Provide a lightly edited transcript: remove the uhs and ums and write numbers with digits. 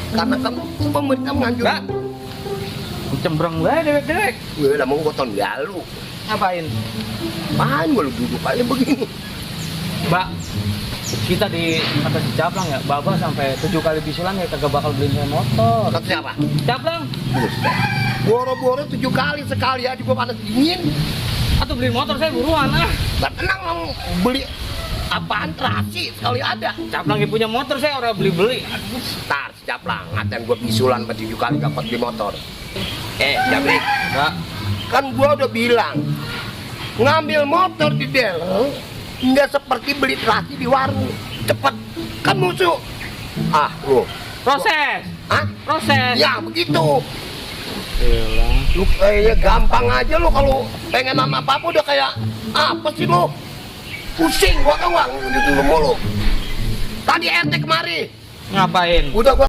Karena kan pemerintah menganjurkan. Cembreng gue dewek-dewek. Gue lah mau gotong ya lu. Ngapain? Apaan gue lu duduk aja begini. Mbak, kita di atas Caplang ya, Baba sampai 7 kali bisulan ya kagak bakal beliin saya motor. Kata siapa? Caplang, Buset. Boro-boro 7 kali sekali aja gue panas dingin. atau beliin motor saya buruan ah. Gak tenang mau beli apaan terasi sekali ada. Caplang yang punya motor saya orang beli-beli. Ntar si Caplang ngatain gue bisulan 7 kali dapat beli motor. Jabrik, Mbak, kan gue udah bilang ngambil motor di Del nggak seperti beli terasi di warung cepet kan musuh. Lu proses. ah Proses. ya begitu. Elah. Lu kayaknya gampang aja lu kalau pengen nama apa udah kayak apa sih lu pusing gua kan gitu mulu. Tadi ente kemari Ngapain? udah gua